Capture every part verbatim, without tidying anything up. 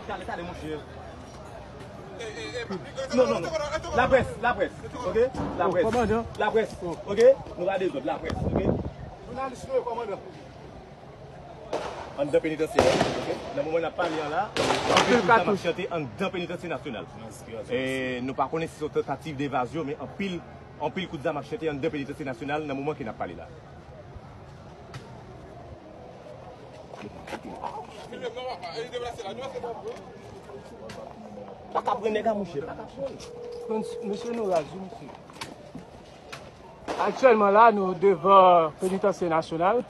Tale, tale, monchè. Non, non, non. Laprès, laprès, oke? Laprès. Kòmandan. Laprès, oke? Nou pa dezòd, laprès, oke? Jounalis nou ye, kòmandan. Anndan penitansye a, oke? Nan moman n ap pale a la, anpil kout zam ap chante anndan penitansye nasyonal. E nou pa konnen si se yon tantativ devazyon, men anpil, anpil kout zam ap chante anndan penitansye nasyonal nan moman ke n ap pale la. Pa ka pran nèg a, monchè, pa ka pran. Mesye, nou raz wi, mesye. Aktyèlman la, nou devan penitansye nasyonal.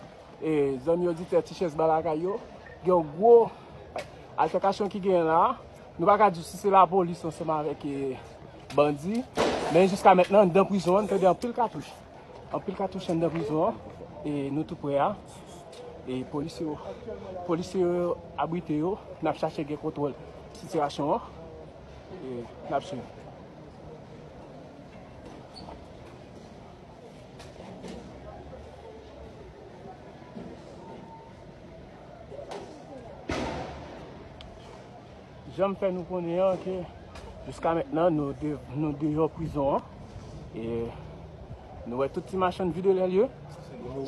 E zanmi oditè Ti Chèz Ba Lakay yo, gen yon gwo altèkasyon ki genyen la. Nou pa ka di w si se lapolis ansanm avèk, e, bandi, men jiska mentnan, anndan prizon an, n tande anpil katouch. Anpil katouch anndan prizon an, e nou tou prè a. E polisye yo, polisye yo abrite yo, n ap chache gen kontwòl sitiyasyon an, e n ap swiv. Jan m fè nou konnen an ke jiska mentnan nou de, nou deyò prizon an. E nou wè tout ti machann vide lè lye.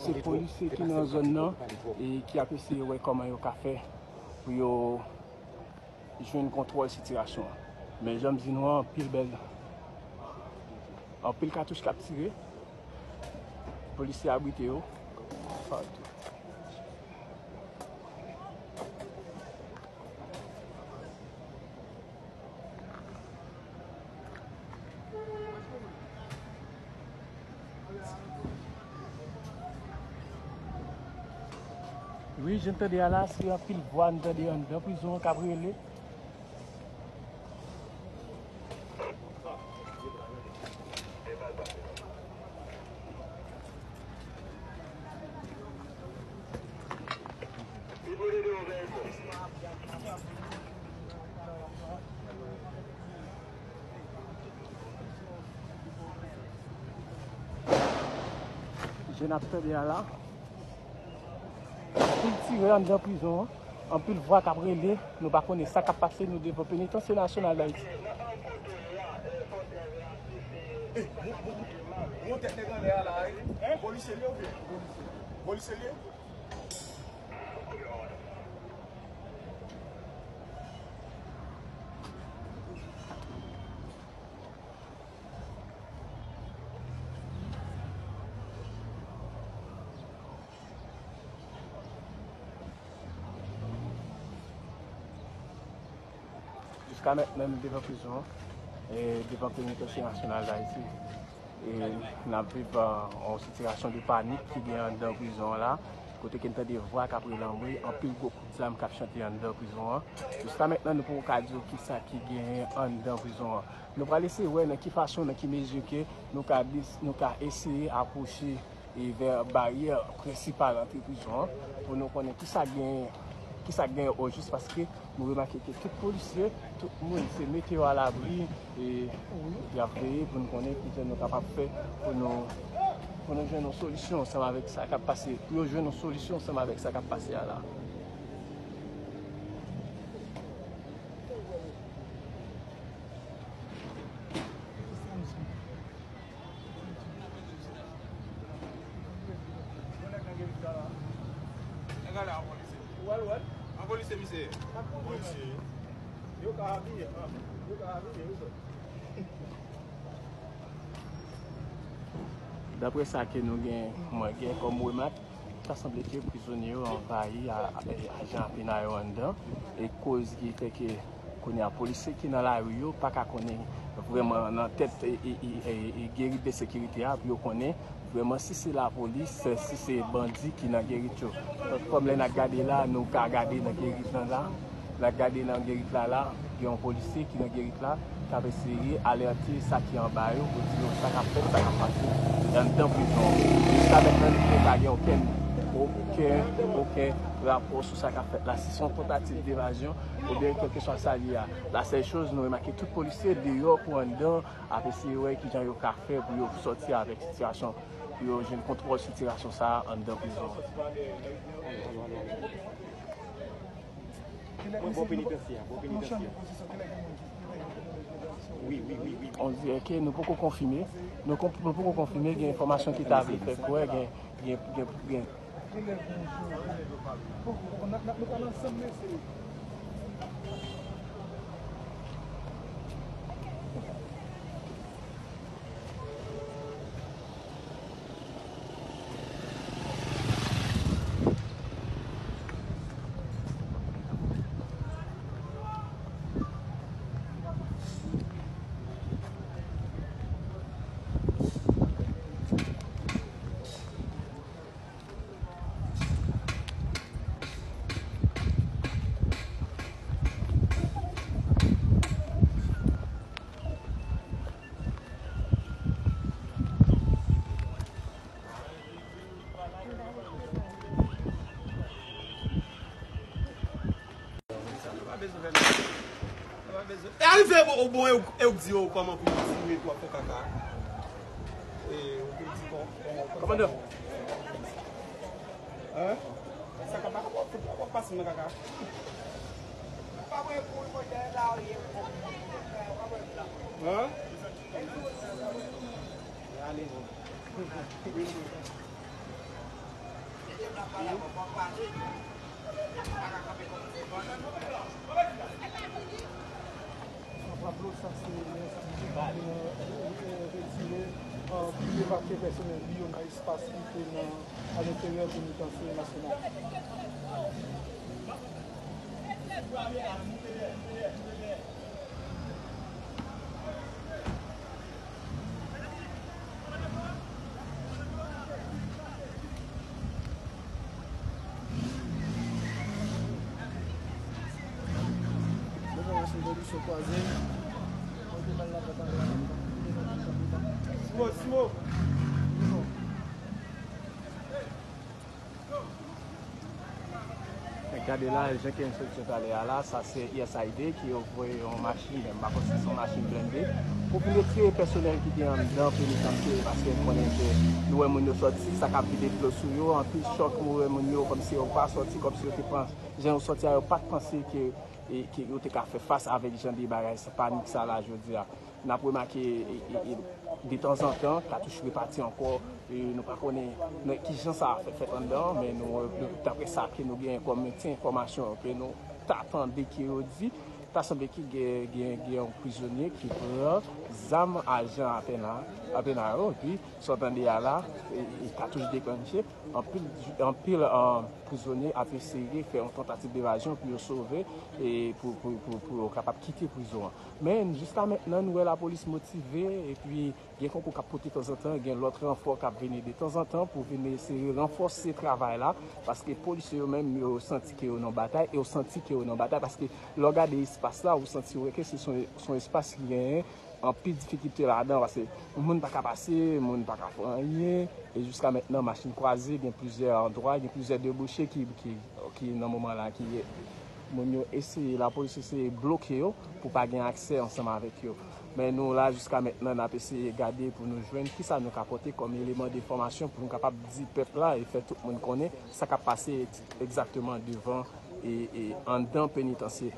Se polisye ki nan zòn nan e ki ap eseye wè kòman yo ka fè pou yo jwenn kontwòl sitiyasyon an. Men jan m di nou an, anpil bèl, anpil katouch k ap tire. Polisye abrite yo patou. Wi, jan n tande a la, se anpil vwa n tande anndan prizon an k ap rele. Jan n ap tande a la, anpil tirè anndan prizon an, anpil vwa k ap rele, nou pa konnen sa k ap pase, nou devan Penitansye Nasyonal Dayiti. Yon tèt nèg anlè a la, wi. Polisye l ye oubyen? Polisye l ye? Jiska mentnan, nou devan prizon an, e devan Penitansye Nasyonal Dayiti. E n ap viv, a, yon sitiyasyon de panik ki gen anndan prizon an la, kote ke n tande vwa k ap rele anmwe, anpil gwo kout zam k ap chante anndan prizon an. Jiska mentnan, nou poko ka di w kisa ki genyen anndan prizon an. Nou pral eseye wè nan ki fason, nan ki mezi ke nou ka dis-, nou ka eseye apwoche e vè baryè prensipal antre prizon an pou nou konnen kisa k genyen, kisa k genyen ojis, paske nou remake ke tout polisye, tout moun se mete yo alabri e y ap veye pou nou konnen kijan nou kapab fè pou nou, pou nou jwenn yon solisyon ansanm avèk sa k ap pase, pou yo jwenn yon solisyon ansanm avèk sa k ap pase a la. Nèg ale an polisye. Ou al wè? An polisye misye ye. Polisye. Yo ka abiye, yo ka abiye, wi sè. Daprè sa ke nou gen, mwen gen kòm remak, ta sanble ke prizonye yo anvayi a, a, ajan apena yo anndan, e koz ki fè ke kounye a polisye ki nan lari yo pa ka konnen vrèman nan tèt e, e, e, e, e gerit de sekirite a pou yo konnen vrèman si se lapolis, si se bandi ki nan gerit yo. Donk, kòm lè n ap gade la, nou ka gade nan gerit lan la, n ap gade nan gerit la la, gen yon polisye ki nan gerit la, k ap eseye alète sa ki anba yo pou di yo sa k ap fèt, sa k ap pase anndan prizon an. Jiska mentnan, nou pa gen okenn, okenn, okenn rapò sou sa k ap fèt la. Si se yon tantativ devazyon oubyen kèlkeswa sa l ye a. La sèl choz, nou remake tout polisye deyò kou anndan ap eseye wè kijan yo ka fè pou yo sòti avèk sitiyasyon, pou yo jwenn kontwòl sitiyasyon sa a anndan prizon an. Mwen bò penitansye a, bò penitansye a. Wi, wi, wi, wi. On dirait que nou poko konfime. Nou, konf- nou poko konfime, gen enfòmasyon ki ta vle fè kwè, gen, gen, gen, gen. E arive bon, bon, e ou, e ou k di yo kòman pou yo tire pou ap fè kaka. E ou te di bon, bon, kòmandan. Hein? Sa ka pa wap fout wap pase nan kaka. Hein? Ale non. Sa pa dlo, sa se yon sa ki te, euh, retire, euh, pou debake pèsonèl li yo nan espas ki te nan, alenteryè penitansye nasyonal. Siwo, siwo. Gade la, jan ke nou sot di talè a la, sa se U S A I D ki yo voye yon machin, men m pa konn si se yon machin blende, pou vin retire pèsonèl ki te anndan penitansye, paske nou konnen ke nou wè moun yo sòti, sa k ap vide dlo sou yo, anpil chòk, nou wè moun yo kòmsi yo pa sòti, kòmsi yo te panse, jan yo sòti a, yo pa t panse ke, e, ke yo te ka fè fas avèk jan de bagay sa, panik sa la jodi a. N ap remake, e, e, e, detanzantan, katouch repati ankò, e, nou pa konnen nan ki jan sa ap fè fèt anndan an, men nou, e, daprè sa ke nou genyen kòm ti enfòmasyon ke nou ta tande ke yo di, ta sanble ke gen, gen, gen yon prizonye ki pran zam ajan Apena, Apena yo, epi sa w tande a la, e, e, katouch deklanche, anpil, anpil, e, prizonye ap eseye fè yon tantativ devazyon pou yo sove, e, pou, pou, pou, pou yo kapab kite prizon an. Men jiska mentnan, nou wè lapolis motive, epi gen konkou k ap pote tanzantan, gen lòt ranfò k ap vini detanzantan pou vin eseye ranfòse travay la, paske polisye yo menm, yo santi ke yo nan batay, e yo santi ke yo nan batay, paske lè w gade espas la, ou santi wè ke se son, son espas ki genyen anpil difikilte ladan, paske moun pa ka pase, moun pa ka fè anyen, e jiska mentnan, machin kwaze, gen plizyè andwa, gen plizyè debouche ki, ki, ki nan moman la, ki moun yo eseye, lapolis eseye bloke yo pou pa gen aksè ansanm avèk yo. Men nou la, jiska mentnan, n ap eseye gade pou nou jwenn kisa nou ka pote kòm eleman de enfòmasyon pou nou kapab di pèp la e fè tout moun konnen sa k ap pase egzakteman devan e, e anndan penitansye.